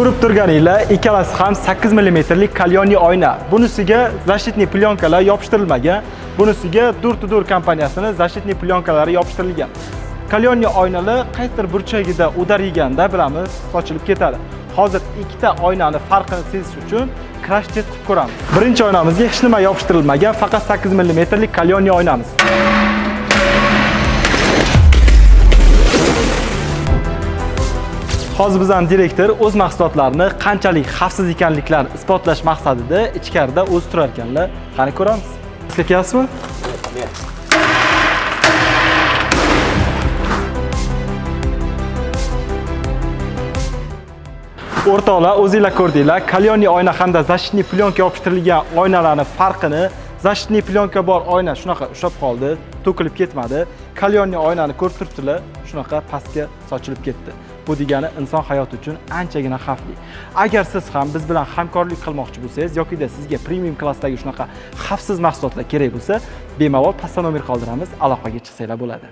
Ko'rib turganinglar, ikkalasi ham 8 mmlik kalyonli oyna. Bunisiga защитный plyonkalar yopishtirilmagan. Bunisiga Door to Door kompaniyasining защитный plyonkalari yopishtirilgan. Kalyonli oynalar qaysidir burchagida udar yeganda bilamiz, sochilib ketadi. Hozir ikkita oynani farqini sezish uchun crash test qilib ko'ramiz. Birinchi oynamizga hech nima yopishtirilmagan, faqat 8 mmlik kalyonli oynamiz. Hozir bizning direktor o'z mahsulotlarini qanchalik xavfsiz ekanliklarini isbotlash maqsadida ichkarida o'zi turar ekanlar. Qani ko'ramiz. Sizga kelasizmi? O'rtoqlar, o'zinglar ko'rdinglar, kalyonli oyna hamda защитный plyonka yopishtirilgan oynalarning farqini. Защитный plyonka bor oyna shunaqa ushlab qoldi, to'kilib ketmadi. Kalyonli oynani ko'rib turibsizlar, shunaqa pastga sochilib ketdi. Bu degani inson hayoti uchun anchagina xavfli. Agar siz ham biz bilan hamkorlik qilmoqchi bo'lsangiz yokida sizga premium klassdagi shunaqa xavfsiz mahsulotlar kerak bo'lsa, bemalol pastda nomer qoldiramiz, aloqaga chiqsanglar bo'ladi.